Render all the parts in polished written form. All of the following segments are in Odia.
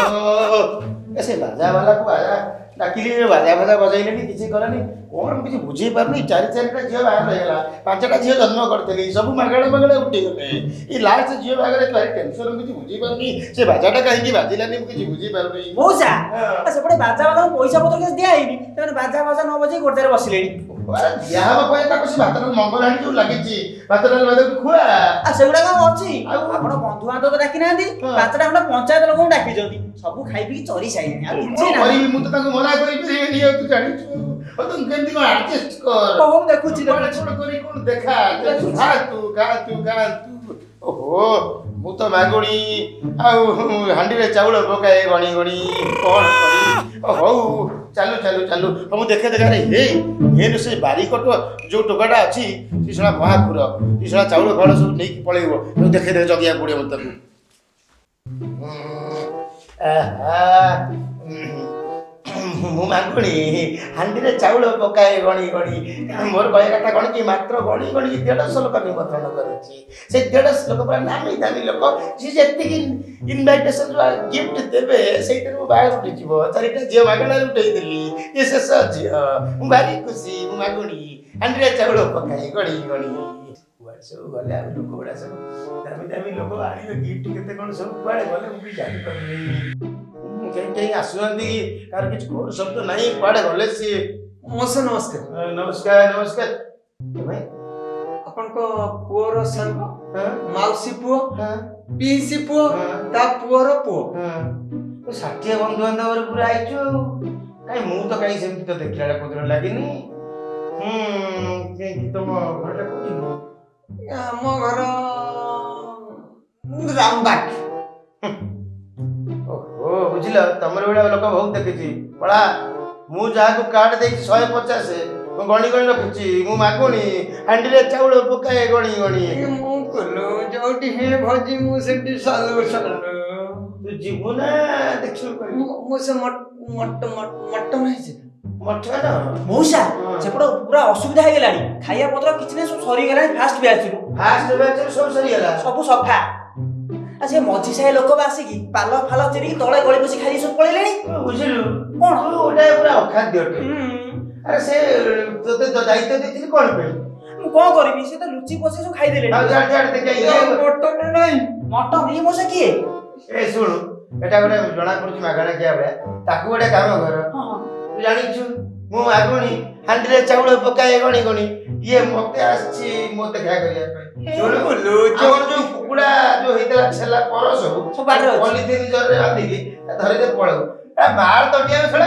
ଏ ସେ ବାଜା ବାଲାକୁ ବାଜା ଡାକିଲି, ବାଜା ଫାଜା ବଜେଇଲେନି, କିଛି କଲେନି। କ'ଣ ମୁଁ କିଛି ବୁଝେଇ ପାରୁନି। ଚାରି ଚାରିଟା ଝିଅ ବାହାଘର ହେଇଗଲା, ପାଞ୍ଚଟା ଝିଅ ଜନ୍ମ କରିଥିଲି, ସବୁ ମାଗଣା ମାଗଣା ଉଠିଗଲେ। ଏଇ ଲାଷ୍ଟ ଝିଅ ବାହାଘରରେ ଭାରି ଟେନସନ୍, ମୁଁ କିଛି ବୁଝିପାରୁନି। ସେ ବାଜାଟା କାହିଁକି ବାଜିଲାନି, ମୁଁ କିଛି ବୁଝିପାରୁନି। ମଉସା, ସେପଟେ ବାଜା ବାଲାଙ୍କୁ ପଇସା ପତ୍ର କିଛି ଦିଆ ହେଇନି। ସେମାନେ ବାଜା ବାଜା ନ ବଜେଇ ଗୋଟେ ଜାଗାରେ ବସିଲେଣି। ଆରେ, ଦିଆ ହବ ପଇସା ତାକୁ। ସେ ଭାତ ଡାଲି ମଙ୍ଗଳ ହାଣ୍ଡି ଯୋଉ ଲାଗିଛି, ଭାତ ଡାଲି ଭାତ ଖୁଆ। ଆଉ ସେଗୁଡାକ ଅଛି। ଆଉ? ଆପଣ ବନ୍ଧୁବାନ୍ଧବ ତ ଡାକି ନାହାନ୍ତି, 5ଟା ଖଣ୍ଡେ ପଞ୍ଚାୟତ ଲୋକଙ୍କୁ ଡାକିଛନ୍ତି। ସବୁ ଖାଇ ପିଇକି ଚରି ସାଇଲେଣି, ଆଉ କିଛି କଣ ନାହିଁ। କରିବି? ମୁଁ ତ ତାଙ୍କୁ ମନା କରିପାରିବିନି। ଆଉ ତୁ ଜାଣିଛୁ, ଆଉ ତୁ କେମିତି କଣ ଆଡଜଷ୍ଟ କର। ହଉ, ମୁଁ ଦେଖୁଛି। କୁଆଡ଼େ ଦେଖୁଛି। କଣ କରି କଣ ଦେଖା, ଖାଆନ୍ତୁ ଖାଆନ୍ତୁ ଖାଆନ୍ତୁ। ଓହୋ, ମୁଁ ତ ମାଗୁଣି ଆଉ ହାଣ୍ଡିରେ ଚାଉଳ ପକାଏ ଗଣି ଗଣି। କଣ କରିବି? ଓ ହଉ, ଚାଲୁ ଚାଲୁ ଚାଲୁ। ହଉ, ମୁଁ ଦେଖେ ଦେଖେ। ଆରେ ହେ ହେନୁ ସେ ବାରିକଟ ଯୋଉ ଟୋକାଟା ଅଛି, ସେ ଶଳା ମହାଖୁର। ସେ ଶଳା ଚାଉଳ ଫାଉଳ ସବୁ ନେଇକି ପଳେଇବ। ତାକୁ ଦେଖେ ଦେଖେ, ଜଗିବାକୁ ପଡ଼ିବ ମତେ ତାକୁ। ଆହା, ମୁଁ ମାଗୁଣି, ହାଣ୍ଡିରେ ଚାଉଳ ପକାଏ ଗଣି ଗଣି। ମୋର କହିବା କଥା କ'ଣ କି, ମାତ୍ର ଗଣି ଗଣିକି 150 ଲୋକ ନିମନ୍ତ୍ରଣ କରିଛି। ସେ 150 ଲୋକ ପୁରା ନାମୀ ଦାମୀ ଲୋକ। ସିଏ ଯେତିକି ଇନଭାଇଟେସନ ଗିଫ୍ଟ ଦେବେ, ସେଇଥିରେ ମୋ ବାହାଘର ଉଠିଯିବ। ଚାରିଟା ଝିଅ ମାଗଣାରେ ଉଠେଇଥିଲି, ଇଏ ଶେଷ ଝିଅ। ମୁଁ ଭାରି ଖୁସି। ମୁଁ ମାଗୁଣି, ହାଣ୍ଡିରେ ଚାଉଳ ପକାଏ ଗଣି ଗଣି। କୁଆଡ଼େ ସବୁ ଗଲେ ଆଉ ଲୋକ ଗୁଡ଼ା? ସବୁ ଦାମୀ ଦାମୀ ଲୋକ ଆଣିବେ ଗିଫ୍ଟ କେତେ କ'ଣ, ସବୁ କୁଆଡ଼େ ଗଲେ ମୁଁ ବି ଜାଣିପାରୁନି। କେହି କେହି ଆସୁନାହାନ୍ତି କି? କାହାର କିଛି ଘୋର ଶବ୍ଦ ନାହିଁ। କୁଆଡ଼େ ଗଲେ ସିଏ? ମଉସା, ନମସ୍କାର। ନମସ୍କାର ନମସ୍କାର। ଭାଇ। ଆପଣଙ୍କ ପୁଅର ସାଙ୍ଗ, ମାଉସୀ ପୁଅ, ପିଇସି ପୁଅ, ତା ପୁଅର ପୁଅ। ହଁ, 60 ବନ୍ଧୁବାନ୍ଧବରେ ପୁରା ଆଇଛୁ। ଆଉ କାଇଁ, ମୁଁ ତ କାଇଁ ସେମିତି ତ ଦେଖିଲା ବେଳେ କୋଉଦିନ ଲାଗିନି। କାହିଁକି, ତମ ଘରଟା କୋଉଠି? ଆମ ଘର ରାମବାଗ। ଓହୋ, ବୁଝିଲ, ତମର ଭଳିଆ ଲୋକ ବହୁତ ଦେଖିଛି। ପଳା। ମୁଁ ଯାହାକୁ କାର୍ଡ ଦେଇଛି 150, ମୁଁ ଗଣି ଗଣି ରଖୁଛି। ମୁଁ ମାଗୁଣି, ହାଣ୍ଡିରେ ଚାଉଳ ପକାଏ ଗଣି ଗଣି। ମୁଁ କୁଲୁ, ଯୋଉଠି ହେ ଭୋଜି ମୁଁ ସେଠି ସାଲୁ ସାଲୁ। ତୁ ଯିବୁ ନା ଦେଖିବୁ କହିବୁ? ମୁଁ ସେ ମଟନ ହେଇଛି ନା? ମଟନ? ମଉସା, ସେପଟେ ପୁରା ଅସୁବିଧା ହେଇଗଲାଣି। ଖାଇବା ପତ୍ର କିଛି ନାହିଁ, ସବୁ ସରିଗଲାଣି ଫାଷ୍ଟ ବ୍ୟାଚରୁ। ଫାଷ୍ଟ ବ୍ୟାଚରେ ସବୁ ସରିଗଲା? ସବୁ ସଫା। ଆଉ ସେ ମଝି ସାହି ଲୋକ ବା ଆସିକି ପାଲ ଫାଲ ଚିରିକି ତଳେ ଗଳି ପଶି ଖାଇକି ସବୁ ପଳେଇଲେଣି। ବୁଝିଲୁ? କଣ? ତୁ ଗୋଟେ ପୁରା ଅଖାଦ୍ୟଟେ। ଆରେ, ସେ ତୋତେ ଦାୟିତ୍ୱ ଦେଇଥିଲି କଣ ପାଇଁ? ମୁଁ କଣ କରିବି? ସେ ତ ଲୁଚି ପଶି ସବୁ ଖାଇଦେଲେଣି। ଆଉ ଛାଡ ଛାଡ, ଦେଖ ଇଏ। ମଟନ ନାହିଁ? ମଟନ? ଇଏ ମଉସା କିଏ? ଏ ଶୁଣୁ, ଏଟା ଗୋଟେ ଜଣା ପଡୁଛି ମାଗଣା ଖିଆ ଭଳିଆ। ତାକୁ ଗୋଟେ କାମ କର। ତୁ ଜାଣିଛୁ, ମୁଁ ମାଗୁଣି, ହାଣ୍ଡିରେ ଚାଉଳ ପକାଏ ଗଣି ଗଣି। ଇଏ ମତେ ଆସିଛି ମତେ ଦେଖା କରିବା ପାଇଁ। ଶୁଣୁ, କୁଲୁ। ଆମର ଯୋଉ କୁକୁଡ଼ା ଯୋଉ ହେଇଥିଲା ଛେଲା ପର ସବୁ ସବୁ ବାଡ଼ିରେ ଅଛି। ପଲିଥିନ ଜରିରେ ବାନ୍ଧିକି ଧରିଦେ, ପଳଉ। ଏ ମାର ତଟିଆ ଶଳା।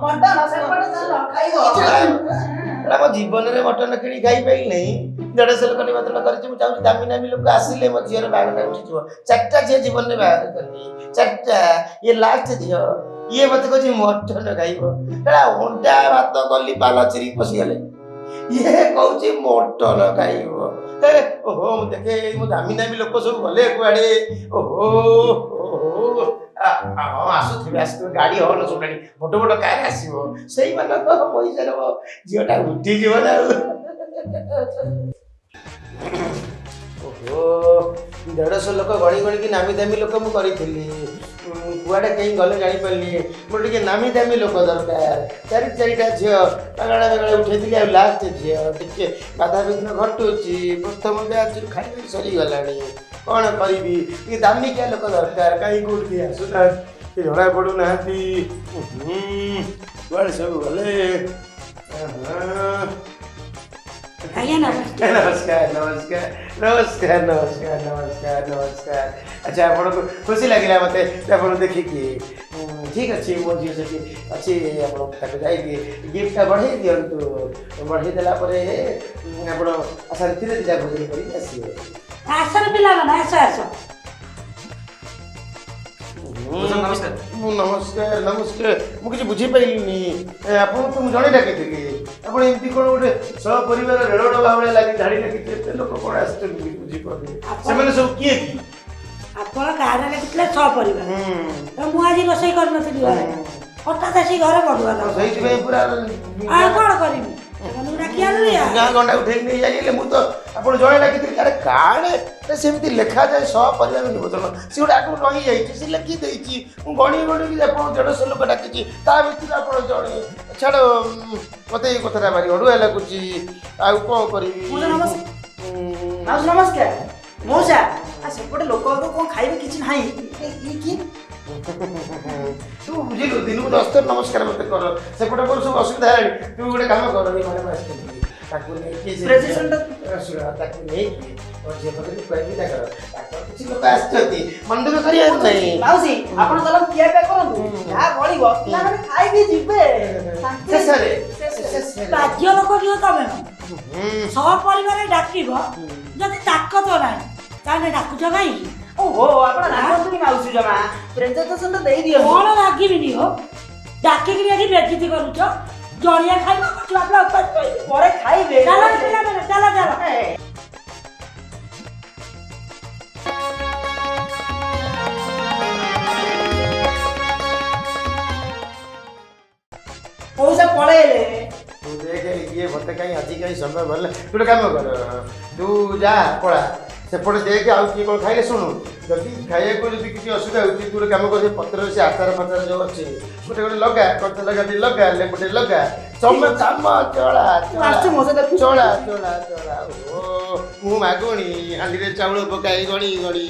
ମଟନ ସେପଟେ ଚାଲ ଖାଇବ। ଏଟା ମୋ ଜୀବନରେ ମଟନ କିଣି ଖାଇପାରିଲି ନାହିଁ। 150 ଲୋକ ନିମନ୍ତ୍ରଣ କରିଛି। ମୁଁ ଚାହୁଁଛି ଦାମୀ ଦାମୀ ଲୋକ ଆସିଲେ ମୋ ଝିଅର ବାହାଘରଟା ଉଠିଯିବ। ଚାରିଟା ଝିଅ ଜୀବନରେ ବାହାଘର କଲି, ଚାରିଟା। ଇଏ ଲାଷ୍ଟ ଝିଅ। ଇଏ ମତେ କହୁଛି ମଟନ ଖାଇବ। ଏଟା ଅଣ୍ଡା ଭାତ କଲି, ପାଲ ଚିରିକି ପଶିଗଲେ। ଇଏ କହୁଛି ମଟନ ଖାଇବ। ଏ ଓହୋ, ମୁଁ ଦେଖେ ମୋ ଦାମୀ ଦାମୀ ଲୋକ ସବୁ ଗଲେ କୁଆଡ଼େ? ଓହୋ ଓହୋ, ହଁ, ଆସୁଥିବେ ଆସୁଥିବେ। ଗାଡ଼ି ହର୍ନ ଶୁଣିଲାଣି, ବଡ଼ ବଡ଼ କାର ଆସିବ। ସେଇମାନଙ୍କ ପଇସାରେ ମୋ ଝିଅଟା ଉଠିଯିବ ନା ଆଉ। ଓହୋ, 150 ଲୋକ ଗଣି ଗଣିକି ନାମୀ ଦାମୀ ଲୋକ ମୁଁ କରିଥିଲି। କୁଆଡ଼େ କେହି ଗଲେ ଜାଣିପାରିଲି। ମୋର ଟିକେ ନାମୀ ଦାମୀ ଲୋକ ଦରକାର। ଚାରି ଚାରିଟା ଝିଅ ମାଗଣା ମାଗଣା ଉଠେଇଥିଲି, ଆଉ ଲାଷ୍ଟ ଝିଅ ଟିକେ ବାଧାବିଘ୍ନ ଘଟୁଛି। ପ୍ରଥମ ବ୍ୟାଚରୁ ଖାଇବା ସରିଗଲାଣି। କ'ଣ କରିବି? ଟିକେ ଦାମିକିଆ ଲୋକ ଦରକାର। କାହିଁ କୋଉଠି କେହି ଆସୁନାହାନ୍ତି, ଜଣା ପଡ଼ୁନାହାନ୍ତି। କୁଆଡ଼େ ସବୁ ଗଲେ? ଆଜ୍ଞା, ନମସ୍କାର। ନମସ୍କାର ନମସ୍କାର ନମସ୍କାର ନମସ୍କାର ନମସ୍କାର ନମସ୍କାର। ଆଚ୍ଛା, ଆପଣଙ୍କୁ ଖୁସି ଲାଗିଲା ମୋତେ ଆପଣଙ୍କୁ ଦେଖିକି। ଠିକ୍ ଅଛି, ମୋ ଝିଅ ସେଠି ଅଛି। ଆପଣ ତାକୁ ଯାଇକି ଗିଫ୍ଟଟା ବଢ଼େଇ ଦିଅନ୍ତୁ। ବଢ଼େଇ ଦେଲା ପରେ ଆପଣ ଶାନ୍ତିରେ ଦିଟା ଭୋଜନ କରିକି ଆସିବେ। ଆସରେ ପିଲାମାନେ, ଆସ ଆସ। ନମସ୍କାର। ମୁଁ ନମସ୍କାର ନମସ୍କାର। ମୁଁ କିଛି ବୁଝିପାରିଲିନି। ଆପଣଙ୍କୁ ତ ମୁଁ ଜଣେ ଡାକିଥିଲି। ଆପଣ ଏମିତି କ'ଣ ଗୋଟେ ସପରିବାର ରେଳ ଡବା ଭଳିଆ ଲାଗି ଧାଡ଼ି ଲାଗିଛି? ଏତେ ଲୋକ କ'ଣ ଆସିଛନ୍ତି, କିଛି ବୁଝିପାରୁନି। ସେମାନେ ସବୁ କିଏ କି? ଆପଣ କାର୍ଡରେ ଲେଖିଥିଲେ ସପରିବାର। ତ ମୁଁ ଆଜି ରୋଷେଇ କରିନଥିଲି ଘରେ। ହଠାତ୍ ଆସି ଘରେ ବଢୁଆ। ସେଇଥିପାଇଁ ପୁରା ଆଉ କ'ଣ କରିବି? ସେମାନଙ୍କୁ ଡାକି ଆଣିଲି। ଗାଁ ଗଣ୍ଡା ଉଠେଇକି ନେଇ ଯାଇଥିଲେ। ମୁଁ ତ ଆପଣ ଜଣେ ଡାକିଥିଲି। ଆରେ କାର୍ଡ ସେମିତି ଲେଖାଯାଏ, ସପରିବାର ନିମନ୍ତ୍ରଣ। ସେ ଗୋଟେ ଆଗରୁ ରହିଯାଇଛି, ସେ ଲେଖି ଦେଇଛି। ମୁଁ ଗଣି ଗଣିକି ଆପଣ 150 ଲୋକ ଡାକିଛି, ତା ଭିତରେ ଆପଣ ଜଣେ। ଛାଡ଼, ମତେ ଏଇ କଥାଟା ଭାରି ଅଡ଼ୁଆ ଲାଗୁଛି। ଆଉ କ'ଣ କରିବି? ମଉସା ନମସ୍କାର। ମାଉସୀ ନମସ୍କାର। ମଉସା, ସେପଟେ ଲୋକ ବାକ କଣ ଖାଇବେ କିଛି ନାହିଁ। ଇଏ କିଏ? ତୁ ବୁଝିଲୁ, ଦିନକୁ 10 ଥର ନମସ୍କାର ମତେ କର। ସେପଟେ ମୋର ସବୁ ଅସୁବିଧା ହେଲାଣି। ତୁ ଗୋଟେ କାମ କର, ଏଇ ମ୍ୟାଡ଼ାମ ଆସିଛନ୍ତି, ତାକୁ ନେଇକି ଶୁଣ, ତାକୁ ନେଇକି ମୋ ଝିଅ ପାଖରେ ଖୁଆଇବି। ତାଙ୍କର କିଛି ଲୋକ ଆସିଛନ୍ତି, ମନ ଦୁଃଖ କରିବାର ନାହିଁ। ମାଉସୀ, ଆପଣ ତାହେଲେ ଖିଆ ପିଆ କରନ୍ତୁ, ଯାହା ବଳିବ ପିଲାମାନେ ଖାଇକି ଯିବେ। ଶେଷରେ। ଶେଷରେ। ବାଧ୍ୟ ଲୋକ ନୁହଁ ତମେ। ସପରିବାର ଡାକିବ, ଯଦି ତାକତ ନାହିଁ ତାହେଲେ ଡାକୁଛ କାହିଁକି? ଓହୋ, ଆପଣ ରାଗନ୍ତୁନି ମାଉସୀ ଜମା, ପ୍ରେଜେଣ୍ଟେସନ ଟା ଦେଇ ଦିଅନ୍ତୁ। କଣ ରାଗିବିନି ହୋ? ଡାକିକିରି ଆଜି ବେଜିତି କରୁଛ। ଜଳିଆ ଖାଇବ, ଛୁଆ ପିଲା ଉପାସ ରହିବେ। ପରେ ଖାଇବେ। ଚାଲ ପିଲାମାନେ, ଚାଲ ଚାଲ। ଏ, ପଇସା ପଳେଇଲେ। ତୁ ଦେଖେ, ଇଏ ମତେ କାହିଁ ଆଜି କାହିଁ ସମୟ ଭଲ। ତୁ ଗୋଟେ କାମ କର, ତୁ ଯା ପଳା ସେପଟେ, ଦେଖେ ଆଉ କିଏ କ'ଣ ଖାଇଲେ। ଶୁଣୁ, ଯଦି ଖାଇବାକୁ ଯଦି କିଛି ଅସୁବିଧା ହେଉଛି, ତୁ ଗୋଟେ କାମ କର, ସେ ପତ୍ରରେ ସେ ଆଚାର ଫାଚାର ଯେଉଁ ଅଛି, ଗୋଟେ ଗୋଟେ ଲଗା, କଞ୍ଚା ଲଗା ଟିକେ ଲଗା, ଲେମ୍ବୁ ଟିକେ ଲଗା। ଚମ କାମ ଚଳା। ଆସୁଛି ମୋ ସହିତ। ଚଳା ଚଳା ଚଳା। ଓ, ମୁଁ ମାଗୁଣି ହାଣ୍ଡିରେ ଚାଉଳ ପକାଇ ଗଣି ଗଣି,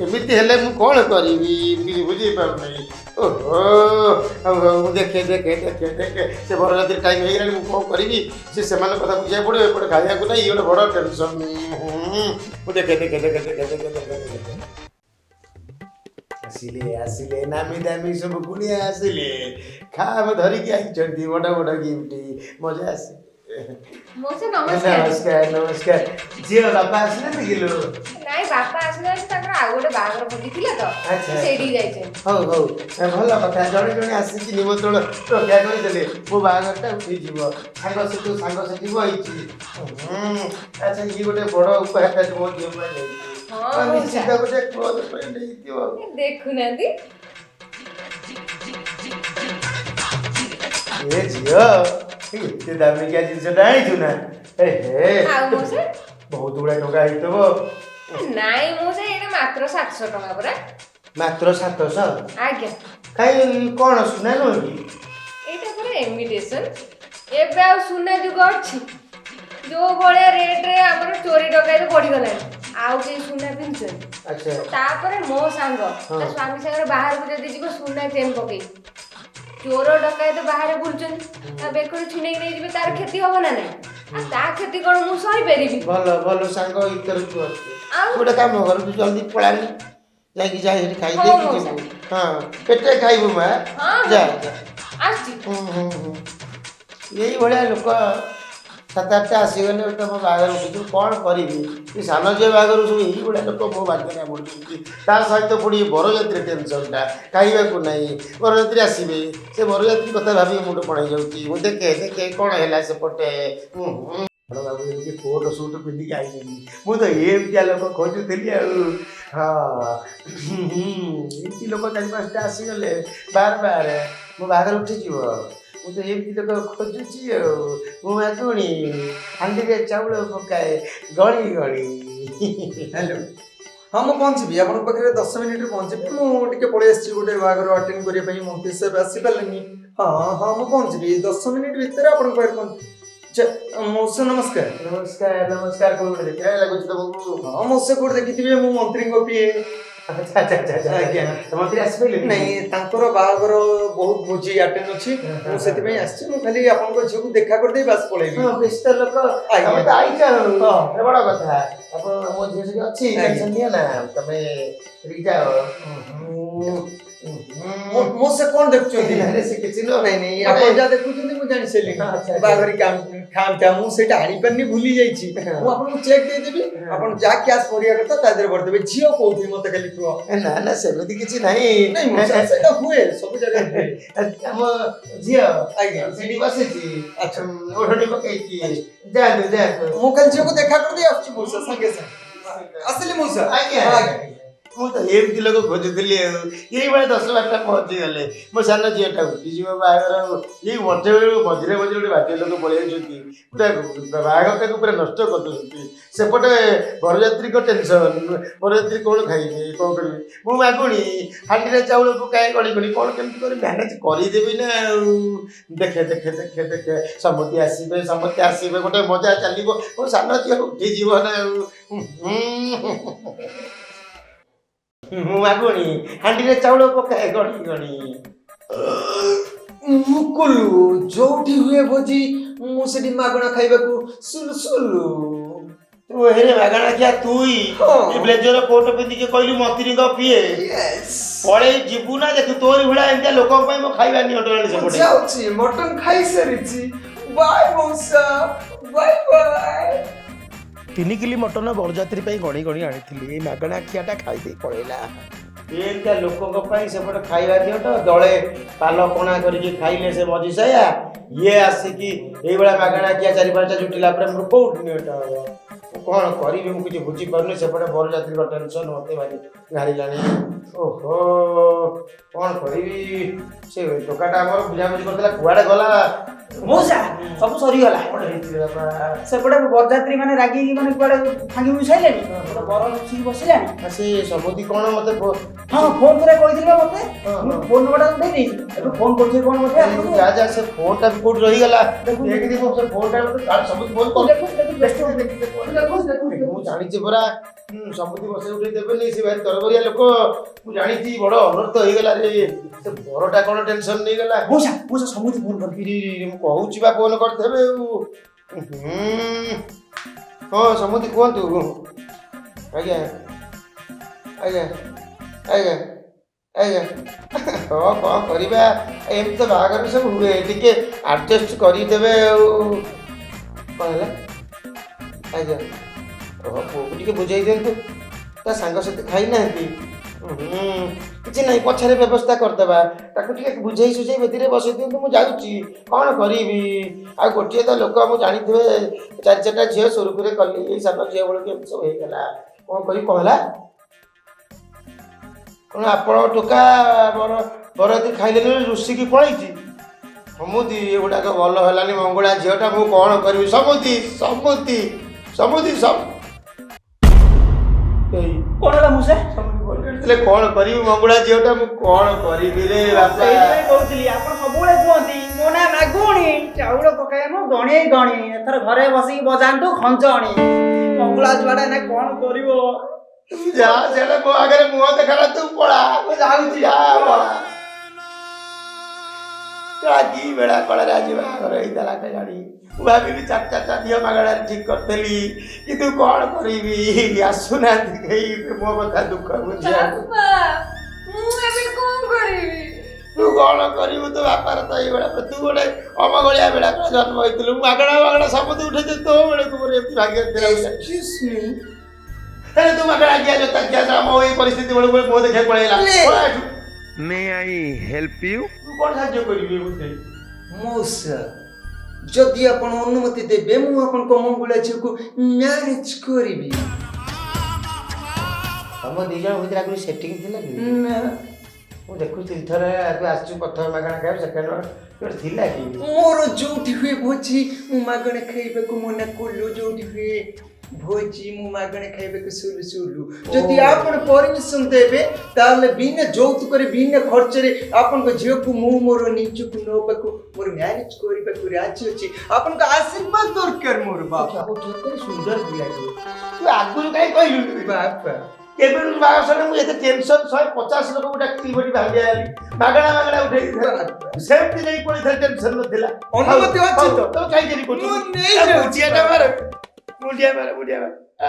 ଏମିତି ହେଲେ ମୁଁ କ'ଣ କରିବି କିଛି ବୁଝିପାରୁନାହିଁ। ଓହୋ, ହଉ ହଉ, ମୁଁ ଦେଖେ ଦେଖେ ଦେଖେ ଦେଖେ। ସେ ବରଯାତ୍ରୀ ଟାଇମ୍ ହେଇଗଲାଣି, ମୁଁ କ'ଣ କରିବି? ସେ ସେମାନଙ୍କ କଥା ବୁଝିବାକୁ ପଡ଼ିବ, ଏପଟେ ଖାଇବାକୁ ନାହିଁ, ଇଏ ଗୋଟେ ବଡ଼ ଟେନସନ୍। ମୁଁ ଦେଖେ ଦେଖେ ଦେଖେ ଦେଖେ ଦେଖେ ଦେଖେ ଦେଖେ। ଆସିଲେ ଆସିଲେ, ନାମୀ ଦାମୀ ସବୁ କୁଣିଆ ଆସିଲେ, ଖାମ ଧରିକି ଆଇଛନ୍ତି ବଡ଼ ବଡ଼ ଗିଫ୍ଟ। ମଜା ଆସି ମଉସା ନମସ୍କାର। ନମସ୍କାର ନମସ୍କାର। ଝିଅ, ବାପା ଆସିନାହାନ୍ତି କିଲୋ? ନାଇଁ, ବାପା ଆସିନାହାନ୍ତି। ତାଙ୍କର ଆଉ ଗୋଟେ ବାହାଘର ଭୋଜି ଥିଲା ତ, ସେଇଠିକି ଯାଇଛନ୍ତି। ହଉ ହଉ, ଭଲ କଥା। ଜଣେ ଜଣେ ଆସିକି ନିମନ୍ତ୍ରଣ ରକ୍ଷା କରିଦେଲେ ମୋ ବାହାଘରଟା ଉଠିଯିବ। ସାଙ୍ଗ ସେଠୁ ସାଙ୍ଗସାଥି ବଇଛି। ଆଚ୍ଛା, ଇଏ ଗୋଟେ ବଡ଼ ଉପହାରଟା ମୋ ଝିଅ ପାଇଁ ନେଇଛି। ହଁ ମଉସା। ନିଶ୍ଚିତ ଗୋଟେ କ୍ଲୋଜ୍ ଫ୍ରେଣ୍ଡ ହେଇଥିବ। ଦେଖୁନାହାନ୍ତି। ଏ ଝିଅ, ଏତେ ଦାମିକିଆ ଜିନିଷଟା ଆଣିଛୁ ନା? ଏ ହେ। ଆଉ ମଉସା। ବହୁତ ଗୁଡାଏ ଟଙ୍କା ହେଇଥିବ। ନାଇଁ ମଉସା, ଏଇଟା ମାତ୍ର 700 ଟଙ୍କା ପରା। ମାତ୍ର 700? ଆଜ୍ଞା। କାଇଁ, କ'ଣ ସୁନା ନୁହଁ କି? ଏଇଟା ପରା ଇମିଟେସନ। ଏବେ ଆଉ ସୁନା ଯୁଗ ଅଛି? ଯୋଉ ଭଳିଆ ରେଟରେ ଆମର ଚୋରି ଡକାୟତ ବଢିଗଲାଣି, ଆଉ କେହି ସୁନା ପିନ୍ଧୁଛନ୍ତି? ତାପରେ ମୋ ସାଙ୍ଗ ତା ସ୍ୱାମୀ ସାଙ୍ଗରେ ବାହାରକୁ ଯଦି ଯିବ, ସୁନା ଚେନ୍ ପକେଇ, ଚୋର ଡକାୟତ ବାହାରେ ବୁଲୁଛନ୍ତି, ତା ବେକରୁ ଛିଣ୍ଡେଇକି ନେଇଯିବେ, ତାର କ୍ଷତି ହବ ନା ନାଇଁ? ଆଉ ତା କ୍ଷତି କ'ଣ ମୁଁ ସହିପାରିବି? ଭଲ ଭଲ ସାଙ୍ଗ ଭିତରେ ତୁ ଅଛୁ। ଆଉ ଗୋଟେ କାମ କର, ତୁ ଜଲ୍ଦି ପଳାନି, ଯାଇକି ଯାଇ ସେଠି ଖାଇ ହଉ ଦେଇକି ମଉସା। ଯିବୁ। ହଁ, ପେଟେ ଖାଇବୁ ମା। ହଁ। ଯା ଯା। ଆସୁଛି। ହୁଁ ହୁଁ ହୁଁ ଏଇଭଳିଆ ଲୋକ ସାତ ଆଠଟା ଆସିଗଲେ ତ ମୋ ବାହାଘର ଉଠିଯିବ। କ'ଣ କରିବି? ଏ ସାନ ଝିଅ ବାହାଘର ସବୁ ଏଇଭଳିଆ ଲୋକ ମୋ ଭାଗ୍ୟରେ ପଡ଼ୁଛନ୍ତି। ତା ସହିତ ପୁଣି ବରଯାତ୍ରୀ ଟେନସନ୍ଟା, ଖାଇବାକୁ ନାହିଁ। ବରଯାତ୍ରୀ ଆସିବେ, ସେ ବରଯାତ୍ରୀ କଥା ଭାବିକି ମୁଣ୍ଡ କ'ଣ ହେଇଯାଉଛି। ମୁଁ ଦେଖେ ଦେଖେ କ'ଣ ହେଲା ସେପଟେ। ହୁଁ ହୁଁ ବଡ଼ ବାବୁ ଏମିତି କୋଟ୍ ସୁଟ୍ ପିନ୍ଧିକି ଆଇଛନ୍ତି। ମୁଁ ତ ଏମିତିଆ ଲୋକ ଖୋଜୁଥିଲି। ଆଉ ହଁ, ଏମିତି ଲୋକ ଚାରି ପାଞ୍ଚଟା ଆସିଗଲେ ବାର ବାର ମୋ ବାହାଘର ଉଠିଯିବ। ମୁଁ ତ ଏମିତି ଲୋକ ଖୋଜୁଛି। ଆଉ ମୁଁ ମାଗୁଣି ହାଣ୍ଡିରେ ଚାଉଳ ପକାଏ ଗଣି ଗଣି। ହ୍ୟାଲୋ, ହଁ, ମୁଁ ପହଞ୍ଚିବି ଆପଣଙ୍କ ପାଖରେ, 10 ମିନିଟ୍ରେ ପହଞ୍ଚିବି। ମୁଁ ଟିକେ ପଳେଇ ଆସିଛି ଗୋଟେ ବାହାଘର ଆଟେଣ୍ଡ କରିବା ପାଇଁ, ମନ୍ତ୍ରୀ ସାହେବ ଆସିପାରିଲେନି। ହଁ ହଁ, ମୁଁ ପହଞ୍ଚିବି 10 ମିନିଟ୍ ଭିତରେ ଆପଣଙ୍କ ପାଖରେ ପହଞ୍ଚି। ମଉସା ନମସ୍କାର। ନମସ୍କାର ନମସ୍କାର। କୋଉ ଗୋଟେ ଦେଖିଲା ଲାଗୁଛି ତମକୁ? ହଁ ମଉସା, କୋଉଠି ଦେଖିଥିବେ, ମୁଁ ମନ୍ତ୍ରୀଙ୍କ ପିଏ। ଆଚ୍ଛା ଆଚ୍ଛା ଆଚ୍ଛା ଆଚ୍ଛା। ଆଜ୍ଞା। ମନ୍ତ୍ରୀ ଆସିପାରିଲେ? ନାଇଁ, ତାଙ୍କର ବାହାଘର ବହୁତ ଭୋଜି ଆଟେଣ୍ଡ ଅଛି, ମୁଁ ସେଥିପାଇଁ ଆସିଛି। ମୁଁ ଖାଲି ଆପଣଙ୍କ ଝିଅକୁ ଦେଖା କରିଦେଇ ବାସ୍ ପଳେଇବି। ହଁ, ବ୍ୟସ୍ତ ଲୋକ। ଆଜ୍ଞା। ତମେ ତ ଆଇଛ ଆଉ। ହଁ। ଏ ବଡ କଥା। ଆପଣ ମୋ ଝିଅ ସେଠି ଅଛି, ଆଜ୍ଞା। ଟେନସନ୍ ନିଅ ନା, ତମେ ସେଠିକି ଯାଅ। ମଉସା କଣ ଦେଖୁଛନ୍ତି? ଆରେ, ସେ କିଛି ନୁହଁ। ନାଇଁ ନାଇଁ, ଆପଣ ଯାହା ଦେଖୁଛନ୍ତି ମୁଁ ଜାଣି ସାରିଲିଣି। ଆଚ୍ଛା, ଆଚ୍ଛା। ବାହାଘରି ଖାମଟା ମୁଁ ସେଇଟା ଆଣିପାରିନି, ଭୁଲି ଯାଇଛି। ମୁଁ ଆପଣଙ୍କୁ ଚେକ୍ ଦେଇଦେବି, ଆପଣ ଯାହା କ୍ୟାସ୍ ଭରିବା କଥା ତା ଦେହରେ ଭରିଦେବେ। ଝିଅ କୋଉଠି ମତେ ଖାଲି କୁହ। ନା ନା, ସେମିତି କିଛି ନାହିଁ। ନାଇଁ ମଉସା, ସେଇଟା ହୁଏ, ସବୁ ଜାଗାରେ ହୁଏ। ଆମ ଝିଅ ସେଠି ବସିଛି। ଓଢ଼ଣୀ ପକେଇକି। ଯାଆନ୍ତୁ ଯାଆନ୍ତୁ। ମୁଁ ଖାଲି ଝିଅକୁ ଦେଖା କରିଦେଇ ଆସୁଛି ମଉସା, ସାଙ୍ଗେ ସାଙ୍ଗେ ଆସିଲି ମଉସା। ଆଜ୍ଞା। ଆଜ୍ଞା। ମୁଁ ତ ଏମିତି ଲୋକ ଖୋଜୁଥିଲି। ଆଉ ଏଇଭଳିଆ 10-12ଟା ପହଞ୍ଚିଗଲେ ମୋ ସାନ ଝିଅଟା ଉଠିଯିବ ବାହାଘର। ଆଉ ଏଇ ମଝିରେ ମଝିରେ ମଝିରେ ଗୋଟେ ବାଜେ ଲୋକ ପଳେଇ ଯାଉଛନ୍ତି, ପୁରା ବାହାଘରଟାକୁ ପୁରା ନଷ୍ଟ କରିଦେଉଛନ୍ତି। ସେପଟେ ବରଯାତ୍ରୀଙ୍କ ଟେନସନ୍, ବରଯାତ୍ରୀ କ'ଣ ଖାଇବେ, କ'ଣ କରିବେ? ମୁଁ ମାଗୁଣି, ହାଣ୍ଡିରେ ଚାଉଳ ପକାଏ ଗଣି ଗଣି। କ'ଣ କେମିତି କରି ମ୍ୟାନେଜ୍ କରିଦେବି ନା ଆଉ। ଦେଖେ ଦେଖେ ଦେଖେ ଦେଖେ, ସମସ୍ତେ ଆସିବେ, ସମସ୍ତେ ଆସିବେ, ଗୋଟେ ମଜା ଚାଲିବ। ମୋ ସାନ ଝିଅ ଉଠିଯିବ ନା ଆଉ। ମୁଁ ମାଗୁଣି, ହାଣ୍ଡିରେ ଚାଉଳ ପକାଏ ଗଣି ଗଣି। ମୁକୁଲୁ, ଯୋଉଠି ହୁଏ ଭୋଜି ମୁଁ ସେଠି ମାଗଣା ଖାଇବାକୁ ସୁଲୁ ସୁଲୁ। ତୁ ହେରେ ମାଗଣା ଖିଆ ତୁଇ? ହଁ। ଏ ବ୍ଲେଜର କୋଟ ପିନ୍ଧିକି କହିଲୁ ମନ୍ତ୍ରୀଙ୍କ ପିଏ? ୟେସ୍। ପଳେଇ ଯିବୁ ନା ଦେଖୁ, ତୋରି ଭଳିଆ ଏମିତିଆ ଲୋକଙ୍କ ପାଇଁ ମୋ ଖାଇବା ନିଅଣ୍ଟ ହେଲାଣି ମୁଁ ସେପଟେ। ଯାଉଛି, ମଟନ ଖାଇସାରିଛି। ବାଏ ମଉସା, ବାଏ ବାଏ। 3 କିଲି ମଟନ ବରଯାତ୍ରୀ ପାଇଁ ଗଣି ଗଣି ଆଣିଥିଲି, ଏଇ ମାଗଣା ଖିଆଟା ଖାଇଦେଇ ପଳେଇଲା। ଏମିତିଆ ଲୋକଙ୍କ ପାଇଁ ସେପଟେ ଖାଇବା ଦିଅନ୍ତ, ଦଳେ ପାଲ କଣା କରିକି ଖାଇଲେ ସେ ମଝି ସାୟା। ଇଏ ଆସିକି ଏଇଭଳିଆ ମାଗଣା ଖିଆ 4-5ଟା ଜୁଟିଲା ପରେ ମୋର କୋଉଠି ନିଅଣ୍ଟ ହବ? ମୁଁ କ'ଣ କରିବି, ମୁଁ କିଛି ବୁଝିପାରୁନି। ସେପଟେ ବରଯାତ୍ରୀଙ୍କ ଟେନସନ୍ ମୋତେ ଭାରି ଘାରିଲାଣି। ଓହୋ, କ'ଣ କରିବି? ସେ ଟୋକାଟା ଆମର ବୁଝାବୁଝି କରିଥିଲା, କୁଆଡ଼େ ଗଲା? ମଉସା, ସବୁ ସରିଗଲା। କ'ଣ ହେଇଛି ବାପା? ସେପଟେ ବରଯାତ୍ରୀ ମାନେ ରାଗିକି ମାନେ କୁଆଡେ ଭାଙ୍ଗି ଭୁଙ୍ଗି ସାରିଲେଣି, ଗୋଟେ ବର ରୁଷିକି ବସିଲାଣି। ଆ, ସେ ସବୁଦି କ'ଣ ମତେ ହଁ, ଫୋନ କରିବାକୁ କହିଥିଲେ ବା ମତେ। ହଁ, ମୁଁ ହଁ। ଫୋନ ନମ୍ବରଟା ଦେଇଦେଇଛି, ଏବେ ଫୋନ କରୁଥିବେ କଣ ବୋଧେ ଆପଣଙ୍କୁ। ଯା ଯା, ସେ ଫୋନଟା ବି କୋଉଠି ରହିଗଲା। ଦେଖୁ। ଦେଖି ଦେଖୁ, ସେ ଫୋନଟା ମତେ ସବୁଦି ଫୋନ କର। ଦେଖୁ ଦେଖୁ, ବ୍ୟସ୍ତ ଦେଖି ଦେଖି ଦେଖୁ। ଦେଖୁ ଦେଖୁ। ମୁଁ ଜାଣିଛି ପରା, ସବୁଦି ବସେଇ ଉଠେଇ ଦେବେନି, ସେ ଭାରି ତରବରିଆ ଲୋକ, ମୁଁ ଜାଣିଛି। ବଡ ଅନର୍ଥ ହେଇଗଲା ରେ, ସେ ବରଟା କ'ଣ ଟେନସନ ନେଇଗଲା। ମଉସା, ମଉସା, ସମୁଦି ଫୋନ କଲେ। ଇରି, ଇରି, ମୁଁ କହୁଛି ବା ଫୋନ କରିଦେବେ ଆଉ। ହଁ ସମୁଦି, କୁହନ୍ତୁ। ଆଜ୍ଞା ଆଜ୍ଞା ଆଜ୍ଞା ଆଜ୍ଞା। ହଁ, କ'ଣ କରିବା, ଏମିତି ତ ବାହାଘର ସବୁ ହୁଏ, ଟିକେ ଆଡ଼ଜଷ୍ଟ କରିଦେବେ। ଆଉ କ'ଣ ହେଲା? ଆଜ୍ଞା। ଓହୋ, ପୁଅକୁ ଟିକେ ବୁଝେଇ ଦିଅନ୍ତୁ, ତା ସାଙ୍ଗସାଥି ଖାଇନାହାନ୍ତି। କିଛି ନାହିଁ, ପଛରେ ବ୍ୟବସ୍ଥା କରିଦେବା। ତାକୁ ଟିକେ ବୁଝେଇ ସୁଝେଇ ବେଦିରେ ବସେଇ ଦିଅନ୍ତୁ, ମୁଁ ଯାଉଛି। କ'ଣ କରିବି ଆଉ, ଗୋଟିଏ ତ ଲୋକ, ମୁଁ ଜାଣିଥିବେ, ଚାରି ଚାରିଟା ଝିଅ ସୁରୁଖୁରୁରେ କଲି, ଏଇ ସାନ ଝିଅ ବେଳକୁ ଏମିତି ସବୁ ହେଇଗଲା। କ'ଣ କରିବି? କ'ଣ ହେଲା? କ'ଣ ଆପଣଙ୍କ ଟୋକା ବର ବରଯାତ୍ରୀ ଖାଇଲେନି, ରୁଷିକି ପଳେଇଛି? ସମୁଦି, ଏଗୁଡ଼ାକ ଭଲ ହେଲାନି। ମଙ୍ଗଳା ଝିଅଟା, ମୁଁ କ'ଣ କରିବି? ସମୁଦି, ସମୁଦି, ସମୁଦି, ସମ ଏଇ କଣ ହେଲା ମଉସା? ସମୁଦି ଫୋନ କରିଥିଲେ। କ'ଣ କରିବି, ମଙ୍ଗଳା ଝିଅଟା, ମୁଁ କ'ଣ କରିବି ରେ ବାପା? ସେଇଥିପାଇଁ କହୁଥିଲି, ଆପଣ ସବୁବେଳେ କୁହନ୍ତି ମୋ ନାଁ ମାଗୁଣି, ଚାଉଳ ପକାଏ ମୁଁ ଗଣେଇ ଗଣି। ଏଥର ଘରେ ବସିକି ବଜାନ୍ତୁ ଖଞ୍ଜଣି। ମଙ୍ଗଳା ଛୁଆଟା ନା କଣ କରିବ? ତୁ ଯା ସିଆଡ଼େ, ମୋ ଆଗରେ ମୁହଁ ଦେଖାନା, ତୁ ପଳା। ମୁଁ ଯାଉଛି, ଯା ପଳା। କି ବେଳା କଳରେ ଆଜି ବାହାଘର ହେଇଥିଲା କେଜାଣି। ମୁଁ ଭାବିଲି ଚାରି ଚାରିଟା ଝିଅ ମାଗଣାରେ ଠିକ କରିଥିଲି, କିନ୍ତୁ କ'ଣ କରିବି, ଆସୁନାହାନ୍ତି କେହି ମୋ କଥା ଦୁଃଖ ବୁଝିବାକୁ। ବାପା, ମୁଁ ଏବେ କଣ କରିବି? ତୁ କ'ଣ କରିବୁ? ତୋ ବାପାର ତ ଏଇଭଳିଆ, ତୁ ଗୋଟେ ଅମଗଳିଆ ବେଳା ପୁରା ଜନ୍ମ ହେଇଥିଲୁ। ମାଗଣା ମାଗଣା ସମସ୍ତେ ଉଠେଇଛୁ, ତୋ ବେଳକୁ ମୋର ଏମିତି ଭାଗ୍ୟ ଥିଲା। ଏକ୍ସକ୍ୟୁଜ ମି। ଆରେ ତୁ ମାଗଣା ଖିଆ ଜୋତା ଖିଆ, ମୋ ଏଇ ପରିସ୍ଥିତି ବେଳକୁ ମୋ ଦେଖିବାକୁ ପଳେଇଲା। ପଳା ଏଠୁ। May I help you? ତୁ କ'ଣ ସାହାଯ୍ୟ କରିବି ମୋତେ? ମଉସା, ଯଦି ଆପଣ ଅନୁମତି ଦେବେ, ମୁଁ ଆପଣଙ୍କ ମଙ୍ଗୁଳା ଝିଅକୁ ମ୍ୟାରେଜ କରିବି। ତମ ଦି ଜଣ ଭିତରେ ଆଗରୁ ସେଟିଂ ଥିଲା କି? ନା। ମୁଁ ଦେଖୁଛି, ଥରେ ତୁ ଆସିଛୁ ପ୍ରଥମେ ମାଗଣା ଖାଇବାକୁ, ସେକେଣ୍ଡ ଗୋଟେ ଥିଲା କି? ମୋର ଯୋଉଠି ହୁଏ ଭୋଜି ମୁଁ ମାଗଣା ଖାଇବାକୁ ମନା କଲୁ, ଯୋଉଠି ହୁଏ ଭୋଜି ମୁଁ ମାଗଣା ଖାଇବାକୁ ସୁଲୁ ସୁଲୁ। ଯଦି ଆପଣ ପରମିଶନ ଦେବେ, ତାହେଲେ ବିନା ଯୌତୁକରେ, ବିନା ଖର୍ଚ୍ଚରେ ଆପଣଙ୍କ ଝିଅକୁ ମୁଁ ମୋର ନିଜକୁ ନେବାକୁ, ମୋର ମ୍ୟାରେଜ କରିବାକୁ ରାଜି ଅଛି। ଆପଣଙ୍କ ଆଶୀର୍ବାଦ ଦରକାର ମୋର ବାପା। କେତେ ସୁନ୍ଦର ପିଲାଟି ତୁ, ଆଗରୁ କାହିଁ କହିଲୁନି? ବାପା। କେବେଠୁ ବାହାଘର ସରିଲା, ମୁଁ ଏତେ ଟେନସନ୍, 150 ଲୋକକୁ ଡାକିଥିଲି, ବଡ଼ି ଭାଙ୍ଗିଆ ହେଲି, ମାଗଣା ମାଗଣା ଉଠେଇ ସେମିତି ନେଇ ପଳେଇଥିଲେ, ଟେନସନ୍ ନଥିଲା। ଅନୁମତି ଅଛି ତ? ତ କାହିଁ ଦେରି କରୁଛୁ? ମୁଁ ନେଇଯାଉଛି। ମୁଣ୍ଡିଆଟା ମାର, ମୁଣ୍ଡିଆ ମାର, ମୁଣ୍ଡିଆ ମାର। ଆ,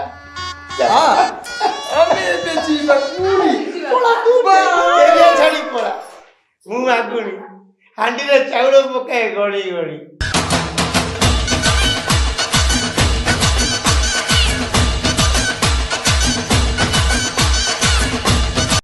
ଯା। ଆମେ ଏବେ ଯିବା ପୁରୀ। ପଳା ତୁ। ବାଏ। ଏରିଆ ଛାଡ଼ି ପଳା। ମୁଁ ମାଗୁଣି, ହାଣ୍ଡିରେ ଚାଉଳ ପକାଏ ଗଣି ଗଣି।